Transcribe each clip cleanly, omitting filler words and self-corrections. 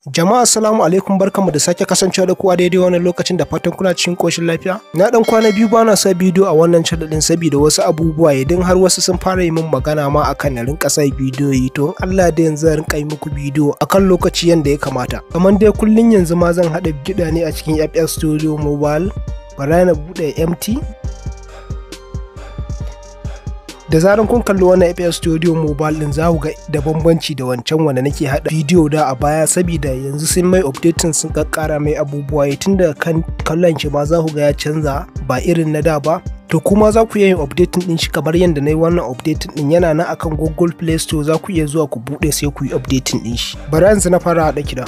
Jama'a assalamu alaikum, barkanmu da sake kasancewa da ku a daidai wannan lokacin, da fatan kuna cikin koshin lafiya. Na dan kwana biyu bana sa bidiyo a wannan channel din saboda wasu abubuwa, idan har wasu sun fara yi min magana ma akan na rinka sa bidiyoyi, to in Allah da yanzu zan rinka yi muku bidiyo akan lokaci yanda ya kamata. Kamar dai kullun yanzu ma zan haɗa kiɗa ne a cikin FL Studio Mobile. Bara na buɗe MT. Da zaran kun kalli wannan FL Studio Mobile din, za ku ga da bambanci da wancan wanda nake hada bidiyo da a baya, saboda yanzu sun mai updating, sun kakkara mai abubuwa. Tun da kan kallon shi ma za ku ga ya canza, ba irin na da ba. To kuma za ku iya yin updating din shi kamar yadda na yi wannan updating din. Yana nan akan Google Play Store, za ku iya zuwa ku bude sai ku yi updating din shi. Bari yanzu na fara hada kiɗa.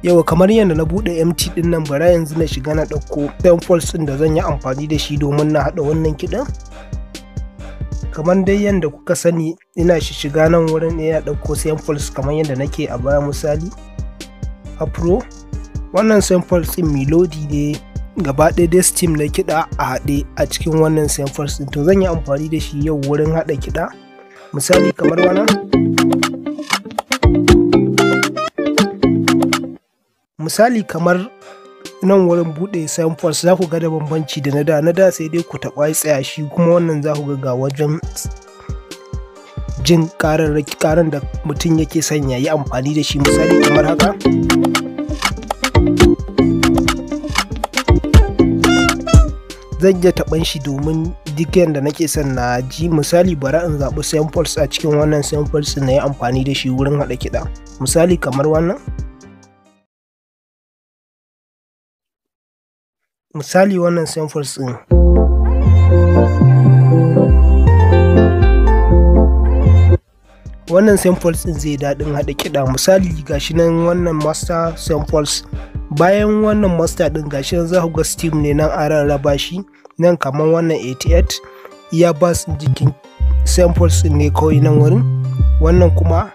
Yau kamar yadda na bude MT din nan, bara yanzu na shiga na ɗauko samples din da zan yi amfani da shi domin na hada wannan kiɗan. Kamar dai yadda kuka sani, ina shiga nan wurin ina ɗauko samples kamar yadda nake a baya. Misali afro, wannan samples ɗin melody ne gaba ɗaya dai, steam na kiɗa a haɗe a cikin wannan samples ɗin. To zan yi amfani da shi yau wurin haɗa kiɗa. Misali kamar wannan, misali kamar nan wurin buɗe samples, za ku ga da bambanci da na da. Na da sai dai ku taɓa tsaya, shi kuma wannan za ku ga ga wajen jin ƙararraki, ƙaran da mutum yake son ya yi amfani da shi. Misali kamar haka, zan iya taɓan shi domin duk yanda nake son na ji. Misali bara in zaɓi samples a cikin wannan samples na yi amfani da shi wurin haɗa kiɗa. Misali kamar wannan, misali wannan samples ɗin. Wannan samples ɗin zai daɗin haɗa kiɗa. Misali gashi nan wannan master samples. Bayan wannan master ɗin, gashi nan za ku ga steam ne nan an rarraba shi nan, kamar wannan 88 iya bass jikin samples ɗin ne kawai nan wurin. Wannan kuma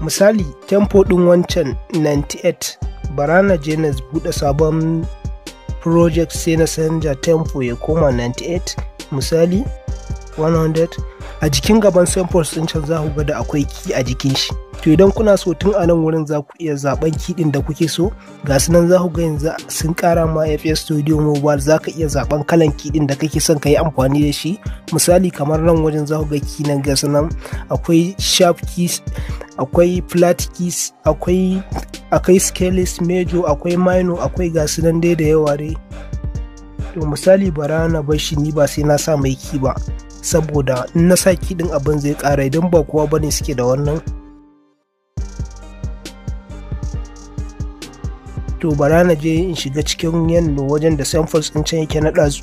misali tempo ɗin wancan 98. Bara na je na buɗe sabon project, sai na canja tempo ya koma 98, misali 100. A jikin gaban samples ɗin can za ku ga da akwai key a jikin shi. To idan kuna so, tun a nan wurin za ku iya zaben key ɗin da kuke so. Ga su nan, za ku ga yanzu sun ƙara ma FL Studio Mobile, za ka iya zaben kalan key ɗin da kake son ka yi amfani da shi. Misali kamar nan wajen za ku ga key nan, ga su nan, akwai sharp keys, akwai flat keys, akwai scales major, akwai minor, akwai, ga su nan dai da yawa dai. To misali bara na bar shi, ni ba sai na sa mai key ba, saboda in na sa key din abin zai ƙara, idan ba kowa bane suke da wannan. To bara na je in shiga cikin yanda wajen da samples ɗin can yake na ɗazu.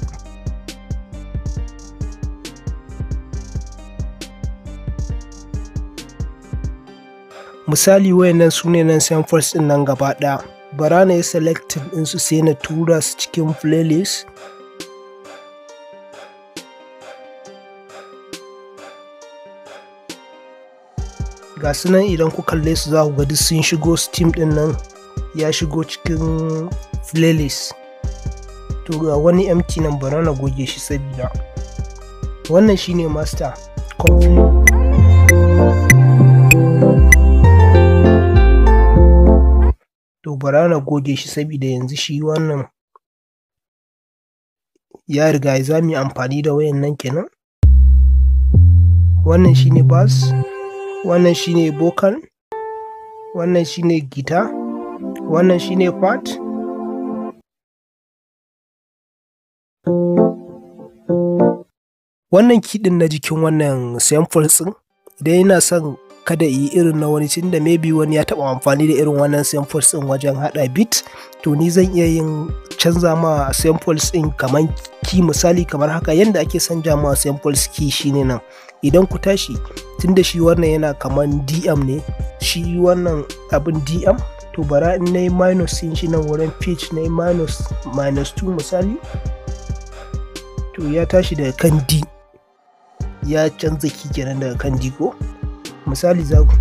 Misali wayannan su ne nan samples ɗin nan gaba ɗaya. Bara na yi selecting ɗinsu, sai na tura su cikin playlist. Ga su nan, idan ku kalle su za ku ga duk sun shigo, steam ɗin nan ya shigo cikin playlist. To ga wani empty nan, bara na goge shi sabida wannan shine master complete. To bara na goge shi sabida yanzu shi wannan ya riga za mu yi amfani da wayan nan kenan. Wannan shine bass, wannan shine vocal, wannan shine guitar, wannan shine part. Wannan key ɗin na jikin wannan samples ɗin, idan yana son kada yi irin na wani, tunda maybe wani ya taɓa amfani da irin wannan samples ɗin wajen haɗa beat, to ni zan iya yin canza ma samples ɗin kamar key. Misali kamar haka, yanda ake canja ma samples key shine nan, idan ku tashi, tunda shi wannan yana kamar DM ne, shi wannan abin DM. To bara in na yi minus ɗin shi nan wurin pitch, na yi minus minus 2 misali, to ya tashi daga kan D, ya canza key kenan daga kan D. Ko misali za ku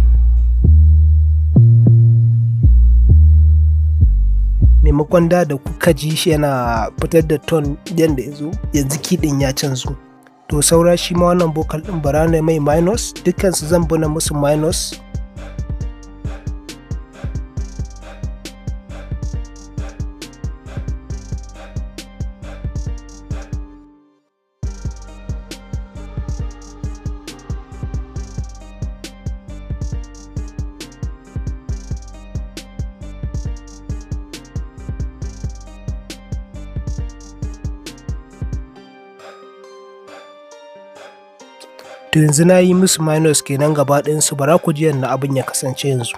maimakon da da kuka ji shi yana fitar da tone yanda ya zo, yanzu key ɗin ya canzu. To saura shi ma wannan vocal din bara na mai minus, dukkansu zan bi na musu minus. To yanzu na yi musu minus kenan gaba ɗayansu, bara ku ji yadda abin ya kasance yanzu.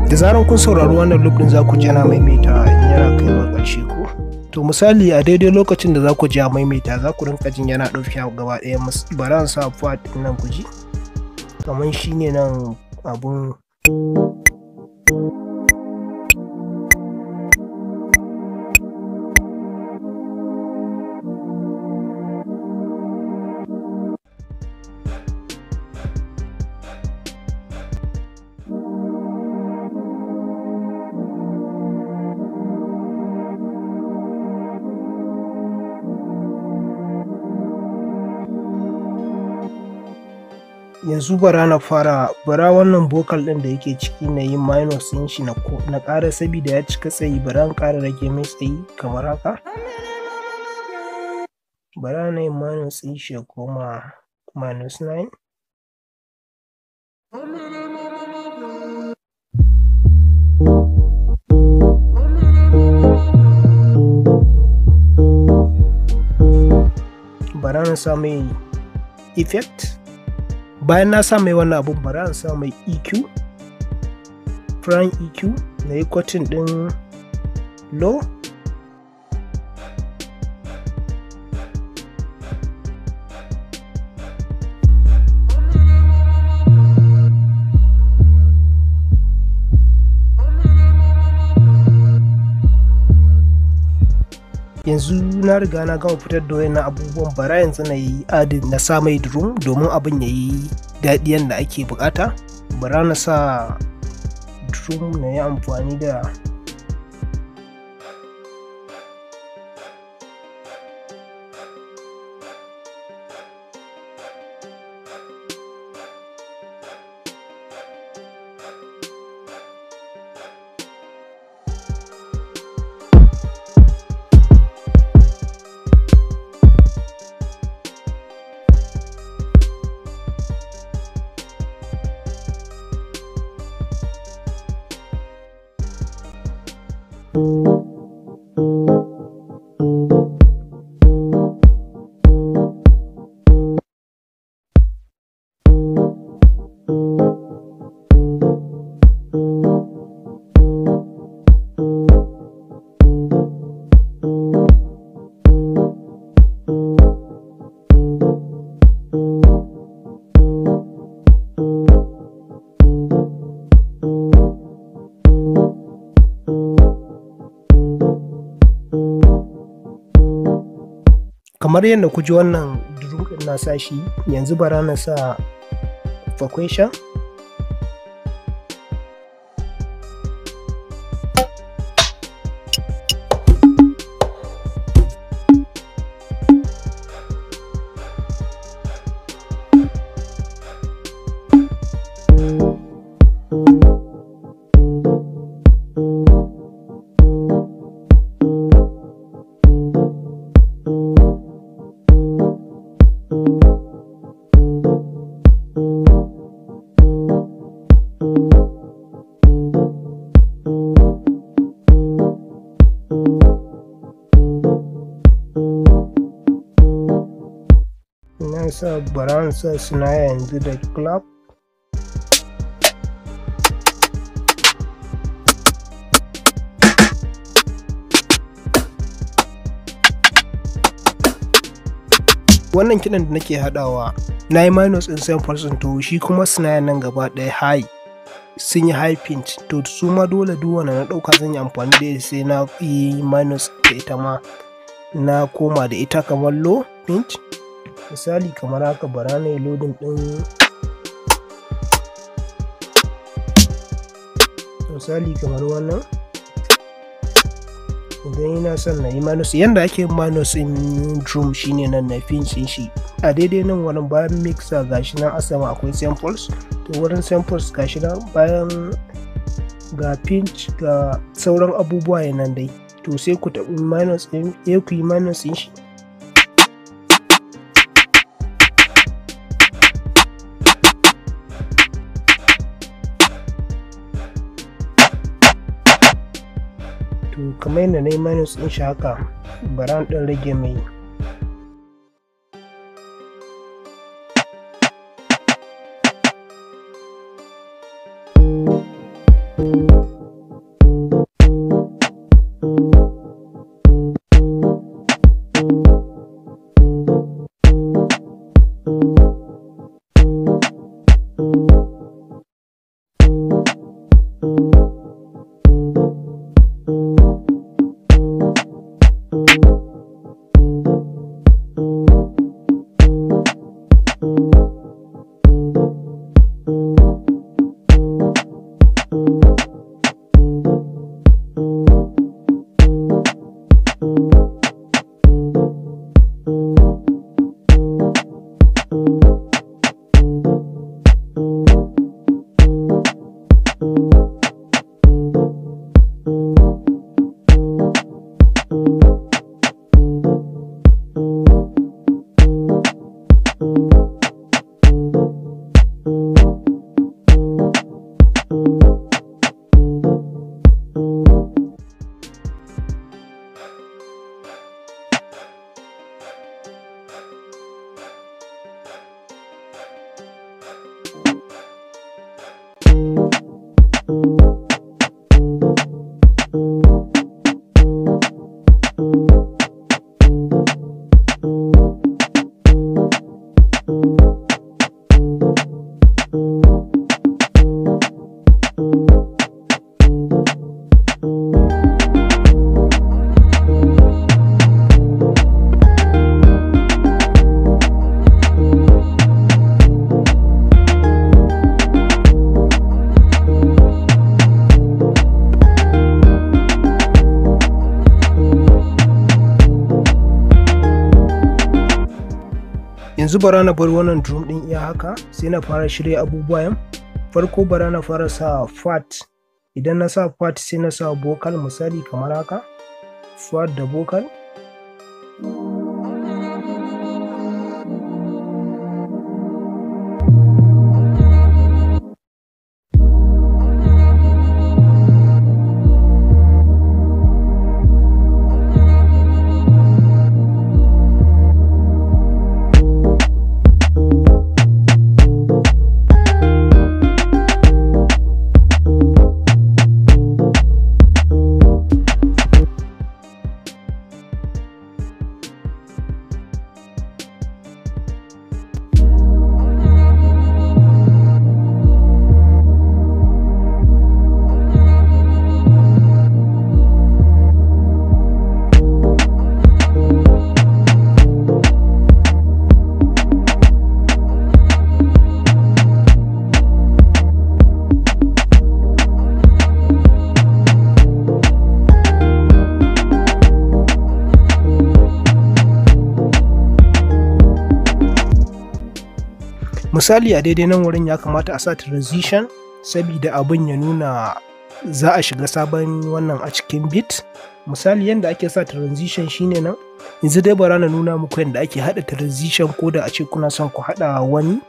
Da zaran kun saurari wannan loop ɗin za ku ji yana maimaita in yana kaiwa ƙarshe ko. To misali a daidai lokacin da za ku ji a maimaita za ku rinƙa jin yana ɗaukewa gaba ɗaya. Bara in sa part ɗin nan ku ji. Kamar shi ne nan abun. Yanzu bara na fara, bara wannan vocal ɗin da yake ciki na yi minus ɗin shi na ƙara sabida ya cika tsayi, bara in ƙara rage mai tsayi kamar haka. Bara na yi minus ɗin shi ya koma minus 9. Bara na sa mai effect. Bayan na sa mai wannan abun, bara in sa mai EQ, prime EQ, na yi cutting ɗin low. Yanzu na riga na gama fitar da wayannan abubuwan, bara yanzu na yi adin na sa mai drum domin abin ya yi daɗi yadda ake buƙata. Bara na sa drum na yi amfani da kamar yadda ku ji wannan drum ɗin na sa shi. Yanzu bara na sa percussion. Na sa bara sa snare yanzu da clap. Wannan kiɗan da nake haɗawa na yi minus ɗin samples ɗin, to shi kuma snare nan gaba ɗaya high sun yi high pinch, to su ma dole duk wanda na ɗauka zan yi amfani da ita sai na yi minus da ita ma na koma da ita kamar low pinch. Misali kamar haka, bara na yi loading ɗin. Misali kamar wannan, idan ina son na yi minus, yanda ake minus in drum shine nan na pinch shi a daidai nan wurin bayan mixer, gashi nan a sama akwai samples. To wurin samples gashi nan bayan ga pinch ga sauran abubuwa nan dai. To sai ku taɓi minus ɗin, sai ku yi minus ɗin shi. To kamar yadda na yi minus ɗin shi haka, bara in ɗan rage mai. Yanzu bara na bar wannan drum din iya haka, sai na fara shirya abubuwan. Farko bara na fara sa fat. Idan na sa fat sai na sa vocal, misali kamar haka, fat da vocal. Misali a daidai nan wurin ya kamata a sa transition sabida abin ya nuna za a shiga sabon wannan a cikin beat. Misali yadda ake sa transition shine nan. Yanzu dai bara na nuna muku yadda ake haɗa transition ko da a ce kuna son ku haɗa wani.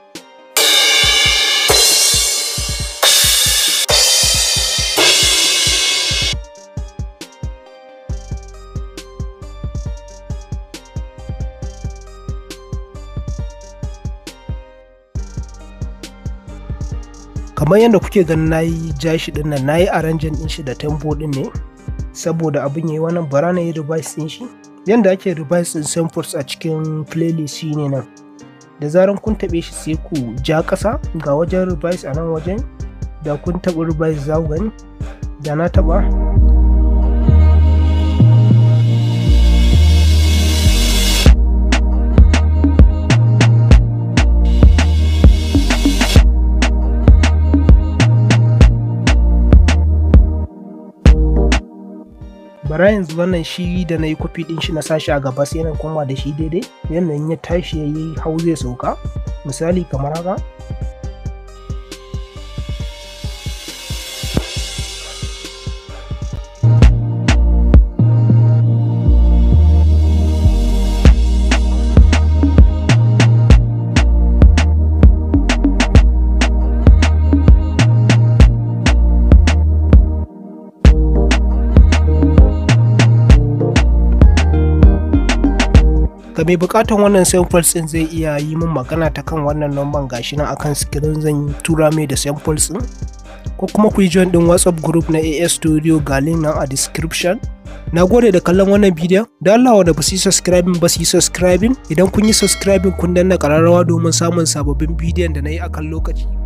Kamar yadda kuke ganin nayi ja shi din nan, nayi arranging din shi da tempo din ne saboda abin yayi wannan. Bara na yi revise din shi. Yanda ake revise din samples a cikin playlist shine nan, da zaran kun taɓe shi sai ku ja ƙasa ga wajen revise a nan wajen. Da kun taɓa revise za ku gani da na taɓa. Bara yanzu wannan shi da na yi kwafi ɗin shi na sashi a gaba, sai na koma da shi daidai yanayin ya tashi ya yi hau zai sauka, misali kamar haka. Ga mai bukatan wannan samples din zai iya yi min magana ta kan wannan number, gashi nan akan screen, zan tura mai da samples din, ko kuma ku yi join din WhatsApp group na AS Studio, ga link nan a description. Na gode da kallon wannan bidiyon. Da Allah wanda ba su yi subscribing ba su yi subscribing. Idan kun yi subscribing, kun danna kararrawa domin samun sababbin bidiyon da na yi akan lokaci.